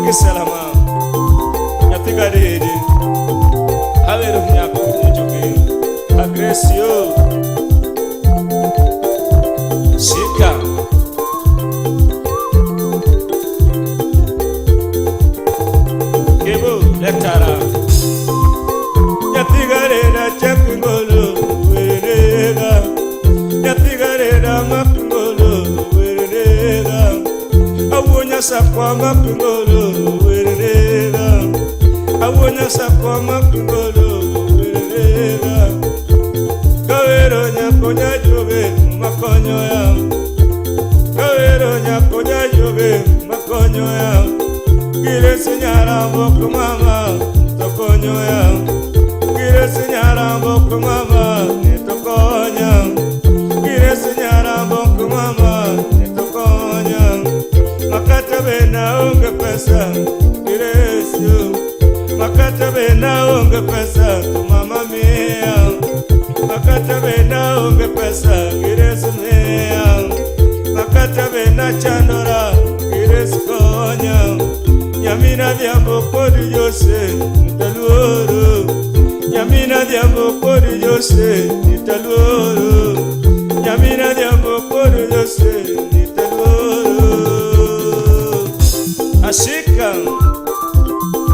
Kiselama nyathi gadede awero nyako nyochoke Agresio Shika Kebo letara nyathi gadeda chakingolo werega nyathi gadeda makingolo werega awuonya sakwa makingolo werega awuonya sakwa makingolo werega kawero nyako nyajoge makonyo ya kawero nyako nyajoge makonyo ya giresi nyara mboko mama tokonyo ya giresi nyara mboko mama nitokonya giresi nyara mboko mama nitokonya makata bena onge pesa giresi makata bena onge pesa mama mia makata bena onge pesa giresi mia makata bena chandora giresi konya nyamina dhiambo kod Jose nitaluoro nyamina dhiambo kod Jose nitaluoro nyamina dhiambo kod Jose nitaluoro ashika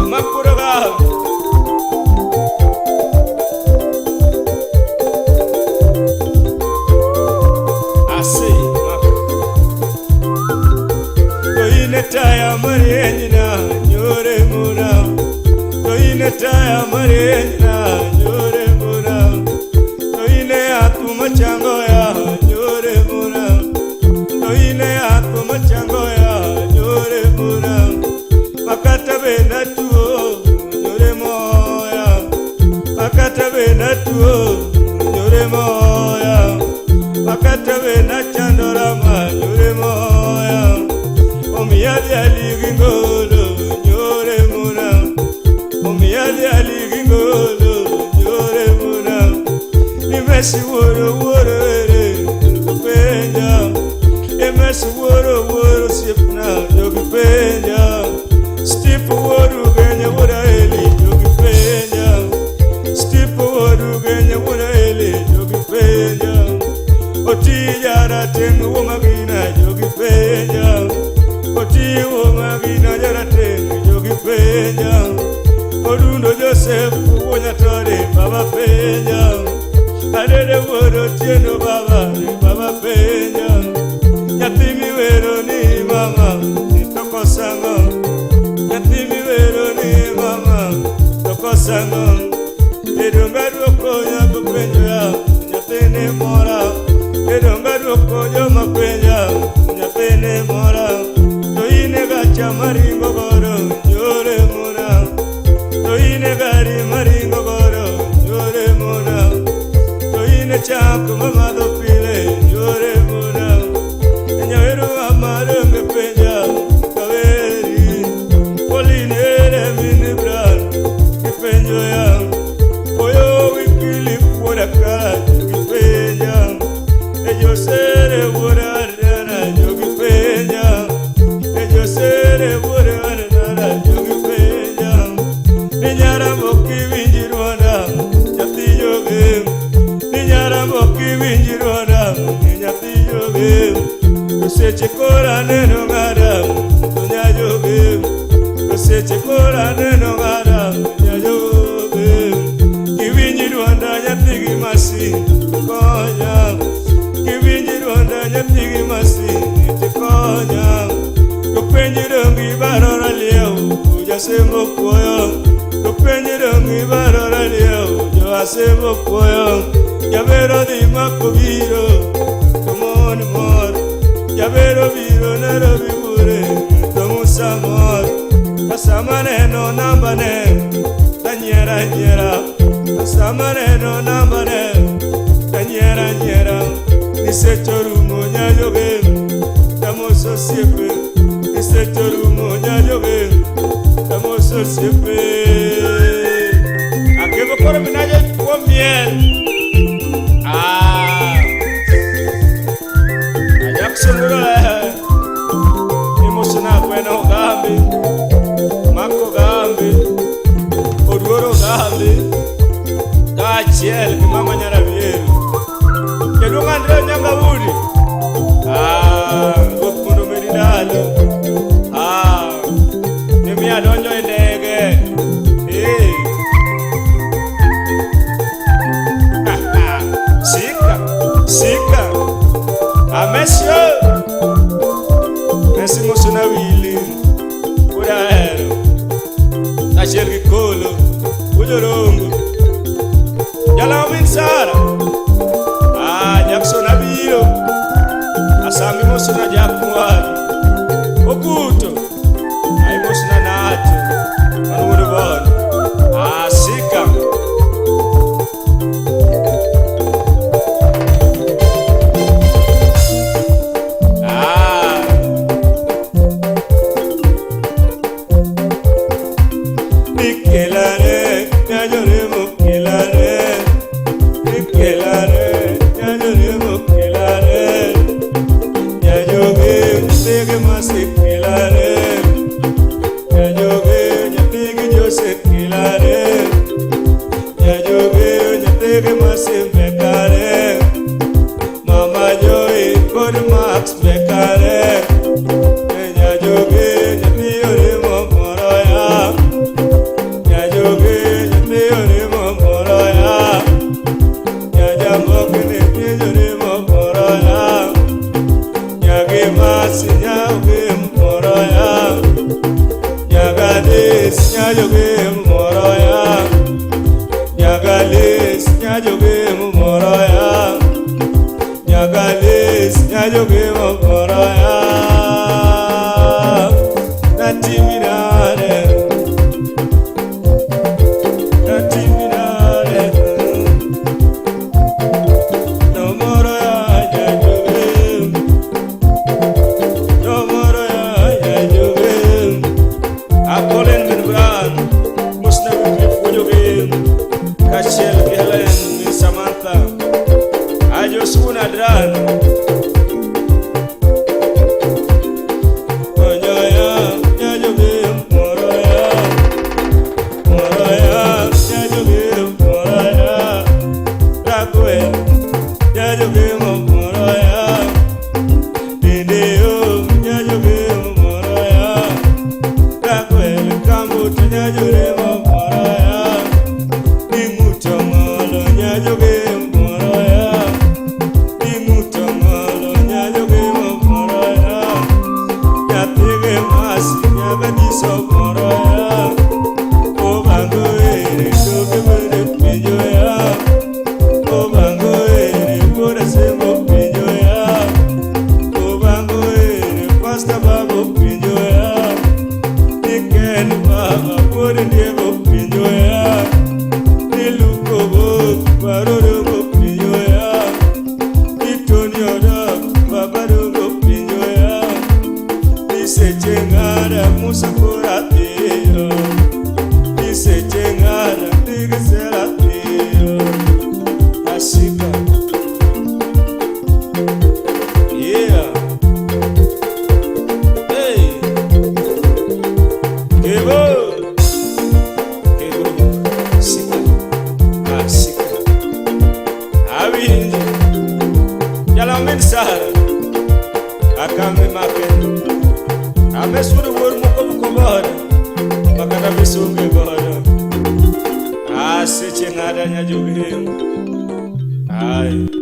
amakuraga ase toine taya marienina nyore muna toine taya marienina nyore muna toine atu machango ya nyore muna toine atu machango ya nyore muna makata bena tuo nyore moya makata bena tuo nyore moya makata bena chandora ma nyore moya omiya aligingolo nyore muna omiya aligingolo nyore muna nimesi woro woro ere penja emesi woro woro sipna yogi penja stip woro genya wora eli yogi penja stip woro genya wora eli yogi penja oti yara tenu womagina yogi penja oti womagina yara tenu yogi penja odundo Joseph wonyatore baba penja adede woro tieno baba baba penja nyathi miwero ni mama nitokosango nyathi miwero ni mama tokosango edonga duoko nyako penjo ya nyathini mora edonga duoko joma penja nyathini mora to ine gacha maringo godo nyore mora to ine gari maringo godo nyore mora to ine chak mamadho pile nyore mora nyawero amadonge penja kaweri Pauline ere mini bran kipenjo ya oyo wikili wuoda kara jogi penja e Josere wuoda adana jogi penja e Josere wuoda adana jogi penja ni nyara mokiwinji rwanda nyathi joge ni nyara mokiwinji rwanda ni nyathi joge seche kora neno ng'ada to nyajoge seche kora neno ng'ada nyajoge kiwinji rwanda nyathi gi masi konya kiwinji rwanda nyathi gi masi tikonya to penji dongi barora liew jasembo kuoyo to penji dongi barora liew jo asembo kuoyo jabero dhi mako biro to mon mor jabero biro Nairobi bure to Musa mor sama neno nambane tanyiera nyiera sama neno nambane tanyiera nyiera nisechorumo nyajoge tamoso siepe nisechorumo nyajoge tamoso siepe akebo koro minaje kuom miel ah Jackson Rule emotional bueno gambi. Kaachiel gi mama Nyarabiero. Jaduong' Andrea Nyangabudi. Ah, ruoth mondo omedi ndalo. Ah, nimiyo adonjo e ndege. Eh. Sika, sika. Amesio. Messi mosona wili. Wuod ahero. Kaachiel gi Kolo. Wuod Orongo. Jalawo min Sara. Ah, Jackson abiro. Asami mosona Jack Mwari. Okuto. Ai mosona Nato. Mano wuod Bondo. Ah, sika. Ah. Nikelare, nyajore kelare. Nikelare, nyajore kelare. Nyajoge, nyatege masikelare. Nyajoge, nyatege Jose kelare. Nyajoge, nyatege masimbekare. Mama Joy kod Max bekare. Nyajoge, nyathi oremo moro ya. Nyajoge, nyathi oremo moro ya. Nyajambokne nyathi oremo moro ya. Nyage masi nyaoge moro ya. Nyagades nyajoge moro ya. Nyagales nyajoge moro ya. Nyagales nyajoge moro ya. Natimirare. Natimirare. No moro ya nyajoge. No moro ya nyajoge. Akolen min Bran, Musna Wycliffe Wujoge, kaachiel gi Helen min Samantha, Ajo Suna Dran. Onyoya, nyajoge, moroya, moroya, nyajoge, moroya, Raguel, nyajoge, moroya, Dideo, nyajoge, moroya. Raguel kambuto nyajore moroya. Ing'uto ng'olo nyajoge moroya. Ing'uto ng'olo nyajoge moroya. Nyathige masi nyagadiso moroya. Obango ere toke bende penjo ya. Obango ere wuod Asembo penjo ya. Obango ere Pastor Bago penjo ya. Niken baba wuod Diego penjo ya. Niluko bok barodogo penjo ya. Ni Tony Odok baba dogo penjo ya. Ni seche ng'ada Musa kora piyo. Ni seche ng'ada Digisela piyo. Asika. Yeah. Hey. Kebo. Kebo. Sika. Asika. Awinjo. Jalamin Sara. Akambe maken. Amesudo wuod moko godo. Makata misunge godo. Aseche ng'ada nyajoge. Ai.